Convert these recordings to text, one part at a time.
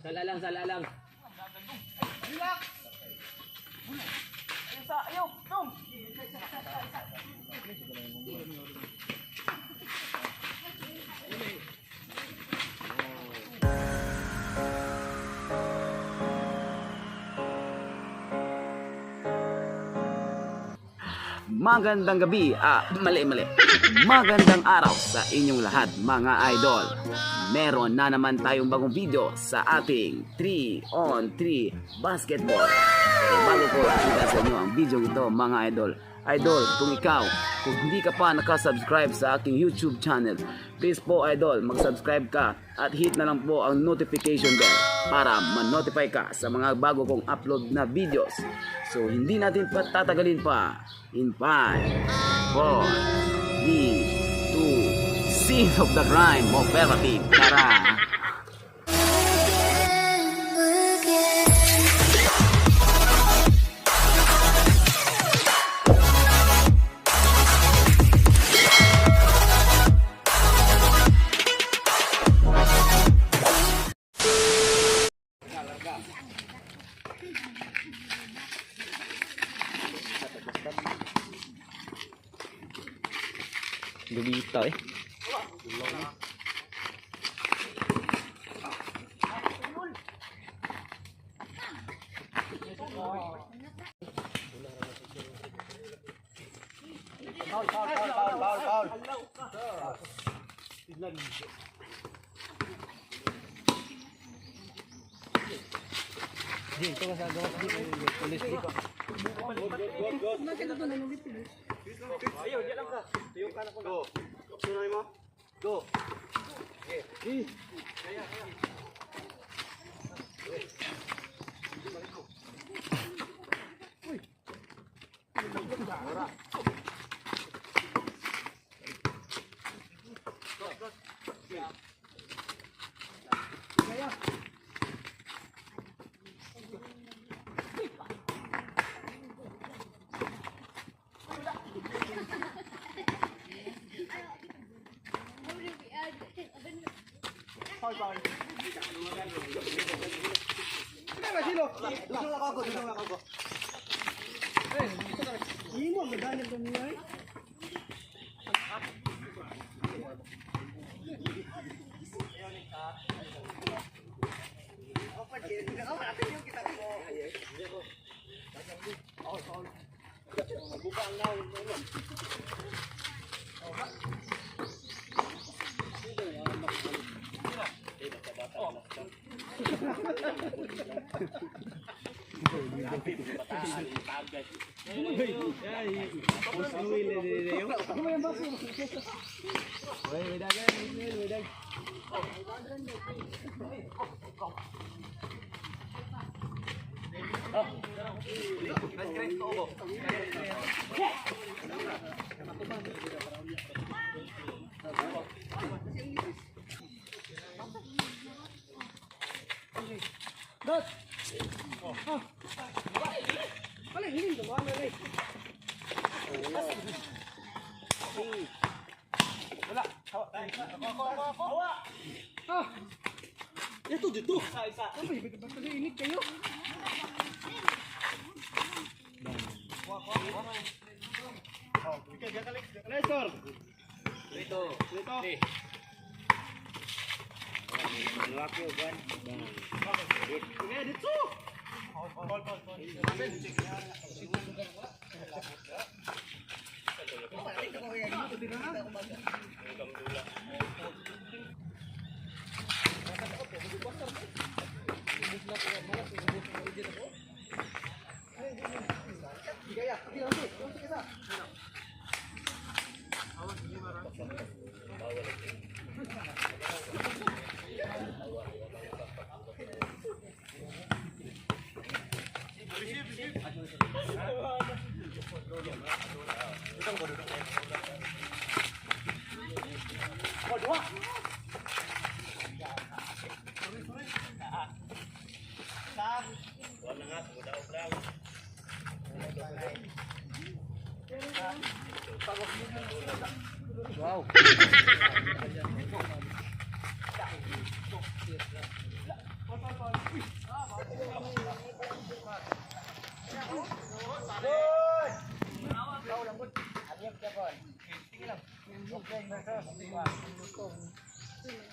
Sala lang, sala lang. Magandang gabi, mali mali. Magandang araw sa inyong lahat, mga idol. Meron na naman tayong bagong video sa ating 3 on 3 basketball. Pero bago ko ipakita sa inyo ang video ito, mga idol. Idol, kung ikaw, kung hindi ka pa nakasubscribe sa aking YouTube channel, please po, idol, mag-subscribe ka at hit na lang po ang notification bell para ma-notify ka sa mga bago kong upload na videos. So, hindi natin patatagalin pa. In 5, 4, 3, 2, Scene of the Crime, Operative. Tara! Lubita eh. Wow.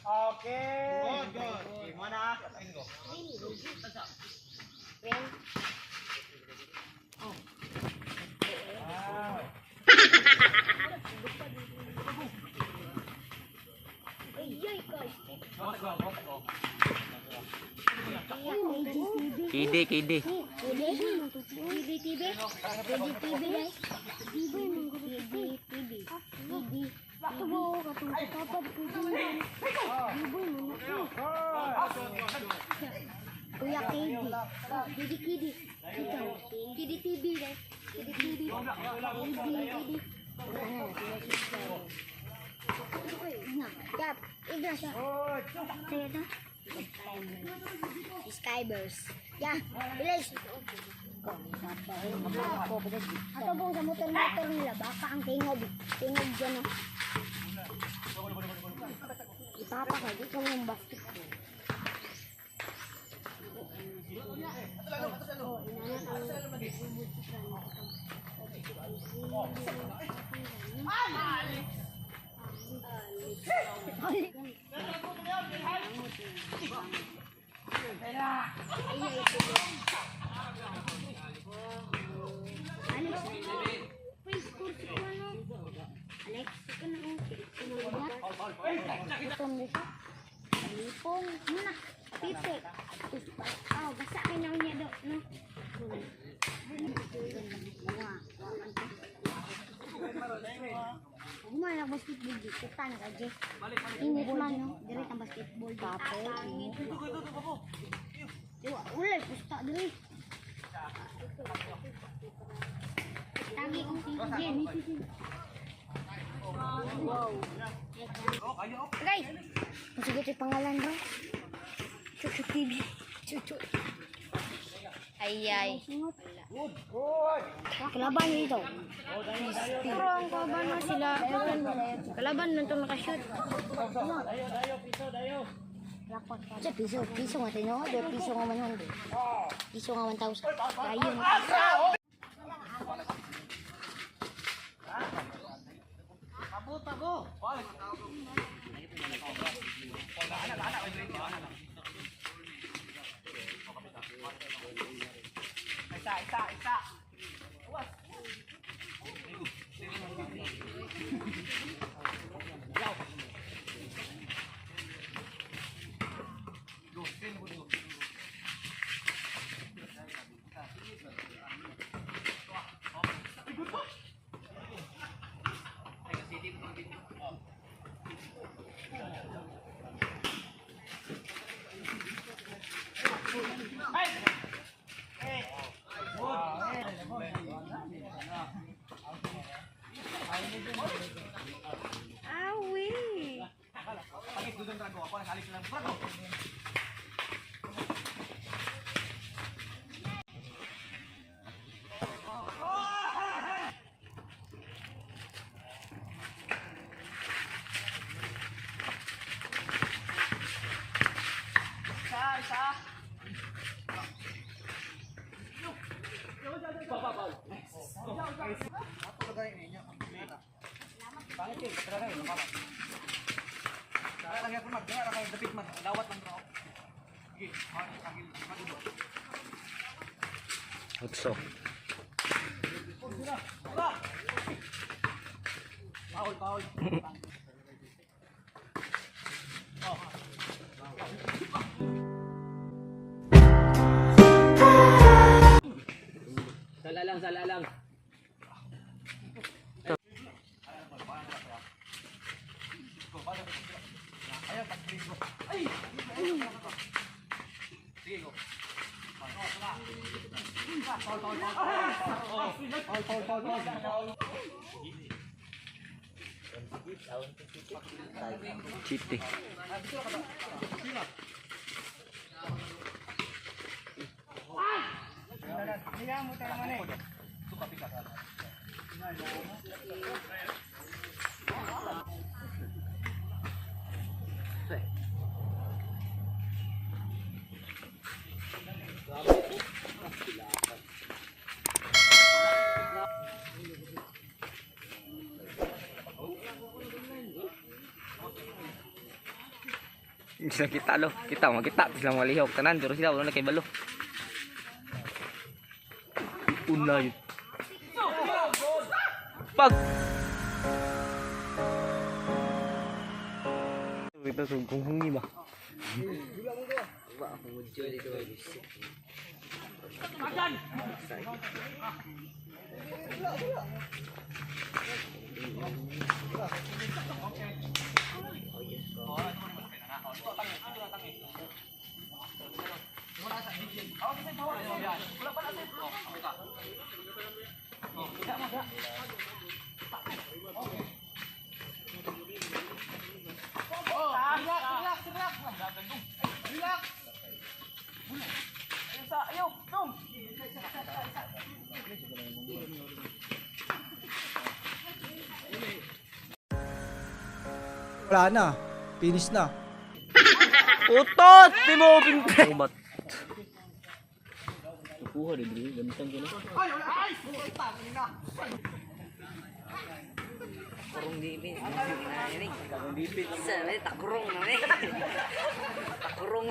Okay. Good, good. Mo na. KD, KD. TV, TV. TV, TV, guys. TV, TV, TV. TV. Tubo, katong kapad ko. Kuya KD. Kidi Kidi. Ikaw. Kidi TV, guys. Kidi TV. TV, TV. Na, tap. Igna siya. Kaya na. Skybers. Yeah, bilis. Ato pong sa motor-motor nila, baka ang tingog. Tingog dyan, oh. Ipapa ka, di ko ng basket. Oh, inanak ang. Alex, please, kursi ko ano. Alex, ikaw na oh. Gutom na siya. Lipong, muna. Pipi. Oh, basta kayo na niya do, no? Gumana ang basketball dito, tan ka, Jeff. Init man, no? Dire ang basketball dito. Pangit. Wala, pusta dire. Tagi kong tingin. Wow. Guys, masugot yung pangalan bro. Chuchu TV. Chuchu. Ay, ay. Kalaban dito. Pero ang kalaban na sila, kalaban na ito nakashoot. Sa piso, piso nga tayo, no? Piso nga 100. Piso nga 1,000. Ayun. Isa, isa, isa. Awi! Isa, isa. Otso. Sala lang, sala lang. Chite. Sila kita lo. Kita makita sila mga lihok tanan pero sila wala na kay balo. Una yun. Pag Ito sugkong hungi ba? Wala na. Finish na. Utot! Di mo pinte! Umat. Kuha rin diri, gamitan ko na. Kurong dipin. Sa takurong na ni. Takurong.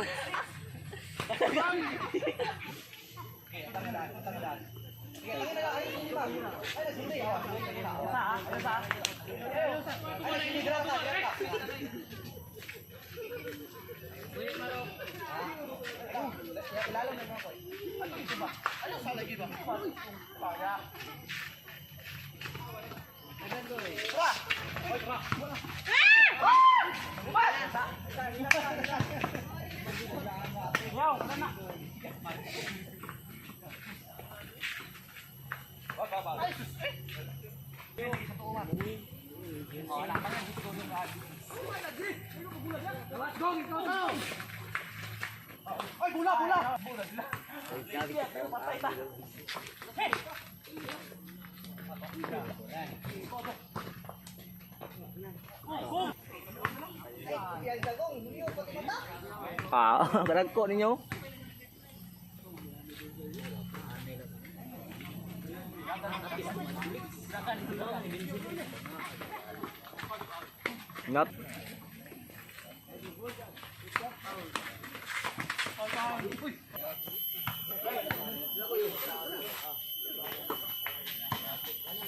Ah, karagko ninyo. Ingat.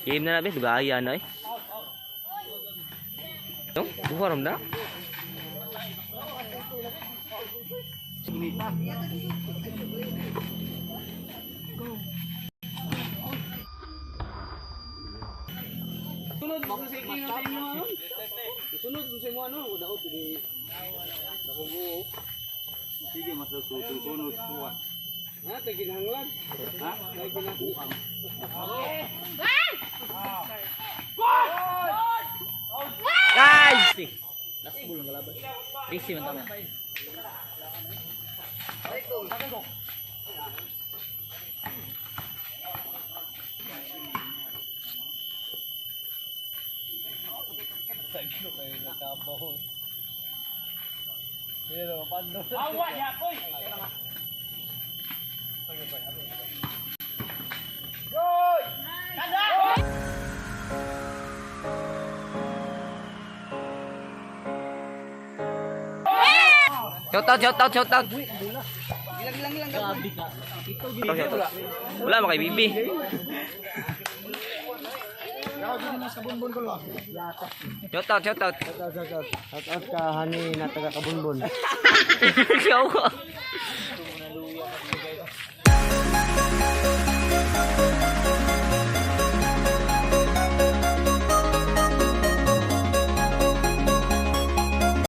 Game na nabi, gaya na eh. No, buha ram na. Guys! Busy man tama. Shout out, shout out, shout out. Shout out. Wala mo kay Bibi. Shout out, shout out. Shout out ka hani na taga Kabunbon. Ikaw.